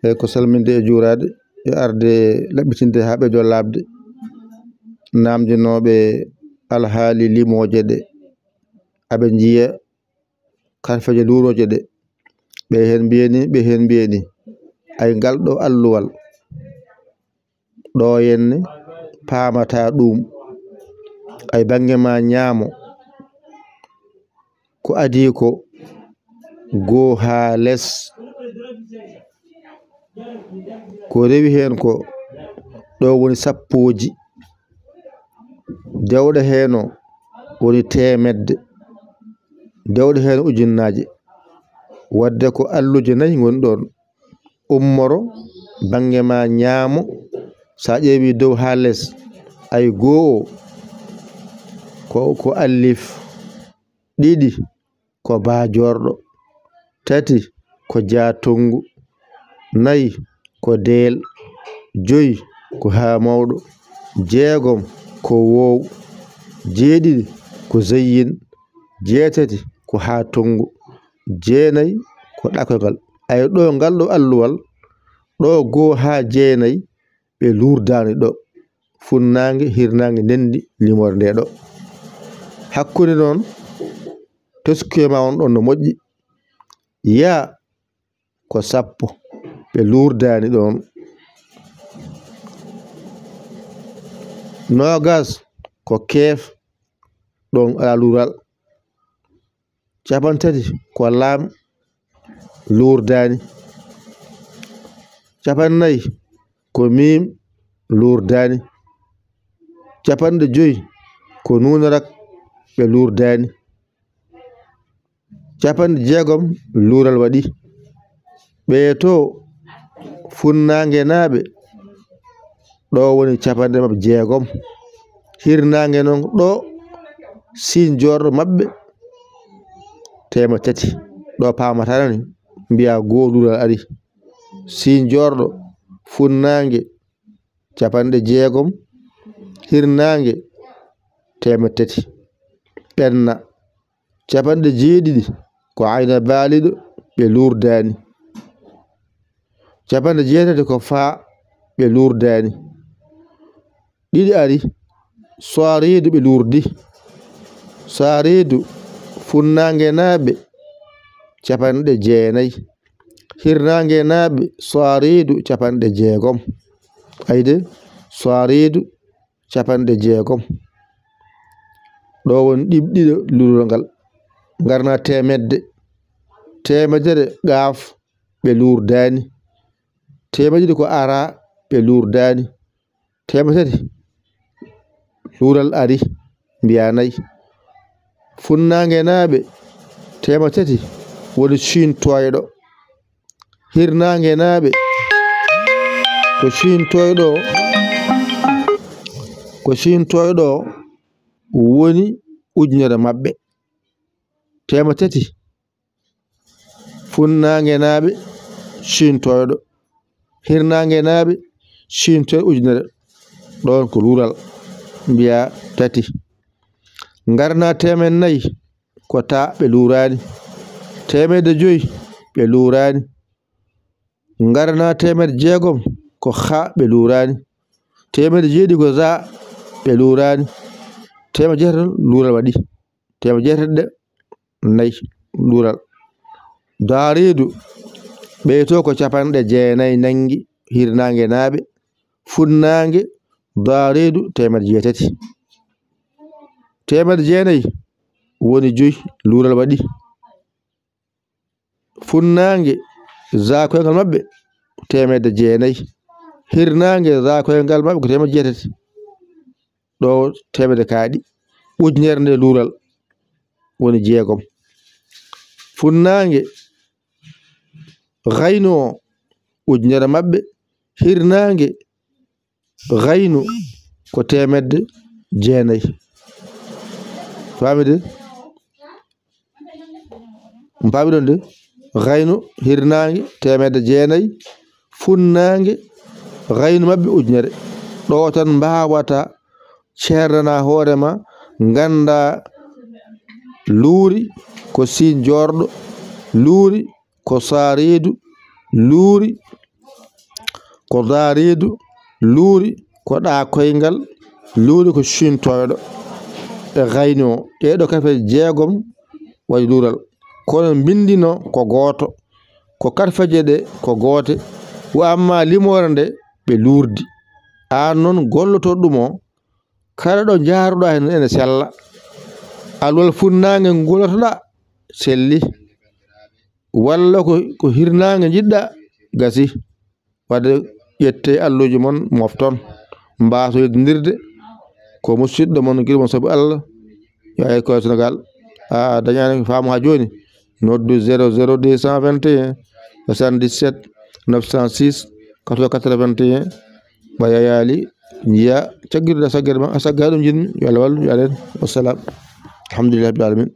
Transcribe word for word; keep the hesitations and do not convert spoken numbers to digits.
E ko salminde e juuraade, e arde laɓɓitinde haa ɓe jollaabde, naamndenooɓe alhaali limooje ɗe, aɓe njiya karfeeje luurooje ɗe, ɓe heen mbiya nii, ɓe heen mbiya nii, ay ngal ɗo alluwal, ɗo henne paamata ɗum, ay bannge ma ñaamo, ko adii ko goo haa les, ko rewi heen ko ɗo woni sappooji, dewɗe heen o woni teemedde, dewɗe heen ujunnaaje, wadde ko alluje nayi ngoni ɗoon, ummoro bannge ma ñaamo, so a ƴeewi dow haa les, ay goo o ko, ko allif, ɗiɗi ko baa joorɗo, tati ko jaatonngu, nayi ko deel, joyi ko haa mawɗo, jeegom ko woow, jeeɗiɗi ko zeyyin, jeetati ko haa tonngu, jeenayi ko ɗakoyngal. Ay ɗo ngal ɗo alluwal, ɗo goo haa jeenayi, ɓe luurdaani ɗo. Funnaange, hirnaange, ndenndi, limoore nde ɗo. Hakkunde noon, toskuyee ma on ɗon no moƴƴi. Yaa ko sappo, ɓe luurdaani ɗoon. Noogas ko keef, ɗoon alaa luural. Cappanɗe tati ko laam, luurdaani. Cappanɗe nayi ko miim, luurdaani. Cappanɗe joyi ko nuun rak, ɓe luurdaani. Cappanɗe jeegom luural waɗi. Ɓee to funnaangenaaɓe, ɗo woni cappanɗe maɓɓe jeegom. Hirnaange noon ɗo, siin joorɗo maɓɓe teemedde tati. Ɗo paamata ni, mbiya goo luural ari. Siin joorɗo, funnaange, cappanɗe jeegom, hirnaange, teemedde tati. Ɓenna, cappanɗe jeeɗiɗi ko ayna baaliɗo, ɓe luurdaani. Cappanɗe jeetati ko faa, ɓe luurdaani. Ɗiɗi ari, soiriidu ɓe luurdi. Soiriidu, funnaangenaaɓe, cappanɗe jeenayi. Hirnaangenaaɓe, soiriidu, cappanɗe jeegom. Ayde, soiriidu, cappanɗe jeegom. Ɗo woni ɗiɗi ɗiɗo luurol ngal. Ngarna teemedde. Teemedere qaaf, ɓe luurdaani. Teemedde ɗiɗi ko ara, ɓe luurdaani. Teemedde tati, luural ari, mbiya nayi. Funnaangenaaɓe, teemedde tati woni ciintooyɗo. Hirnaangenaaɓe, ko ciintooyɗo, ko ciintooyɗo woni ujunere maɓɓe. Teemedde tati, funnaangenaaɓe, ciintooyɗo. Hirnaangenaaɓe, ciintooyɗo ujunere. Ɗoon ko luural, mbiya tati. Ngarna teemedde nayi, ko taa, ɓe luuraani. Teemedde joyi, ɓe luuraani. Ngarna teemedde jeegom, ko haa, ɓe luuraani. Teemedde jeeɗiɗi ko za, ɓe luuraani. Teemedde jeetati noon, luural waɗi. Teemedde jeetati ɗe nayi, luural. Daariidu, ɓee to ko cappanɗe jeenayi nanngi, hirnaangenaaɓe, funnaange, daariidu, teemedde jeetati. Teemedde jeenayi woni joyi, luural waɗi. Funnaange, za koyngal maɓɓe, teemedde jeenayi. Hirnaange, za koyngal maɓɓe ko teemedde jeetati. Ɗo teemedde kaaɗi. Ujunere nde luural woni jeegom. Funnaange, gaynu o, ujunere maɓɓe. Hirnaange, gaynu ko teemedde jeenayi. Faami de? On paami ɗon de? Gaynu, hirnaange, teemedde jeenayi, funnaange, gaynu maɓɓe ujunere. Ɗo tan mbaawata ceerdana hoore ma, ngannda luuri ko siin joorɗo, luuri ko saareedu, luuri ko daariidu, luuri ko ɗa koyngal, luuri ko cintooyɗo e gayni o. Ɗee ɗoo karfe jeegom waɗi luural. Kono mbinndino ko gooto. Ko karfeje ɗe ko goote. Wa amma limoore nde ɓe luurdi. Aan noon golloto ɗum o, kala ɗo njaaruɗa heen ene sella. Alwal funnaange ngolotoɗa selli. Walla ko, ko hirnaange njiɗɗa gasi. Wadde ƴette alluuji mon mofton. Mbaaso yedindirde ko musidɗo mon giɗo mon sabu Allah. Yo ay ko Sénégal. A dañaani faamu haa jooni. Noddu zéro zéro deux cent vingt et un soixante-dix-sept neuf cent six quatre-vingt-quatre-vingt-un. Ɓaya yaali njiya caggirɗa saggere ma, a sagga ɗum jinmi. Yo Allah wallu, yo Allah en. Wassalam. Alhamdulillahi rabbil alamin.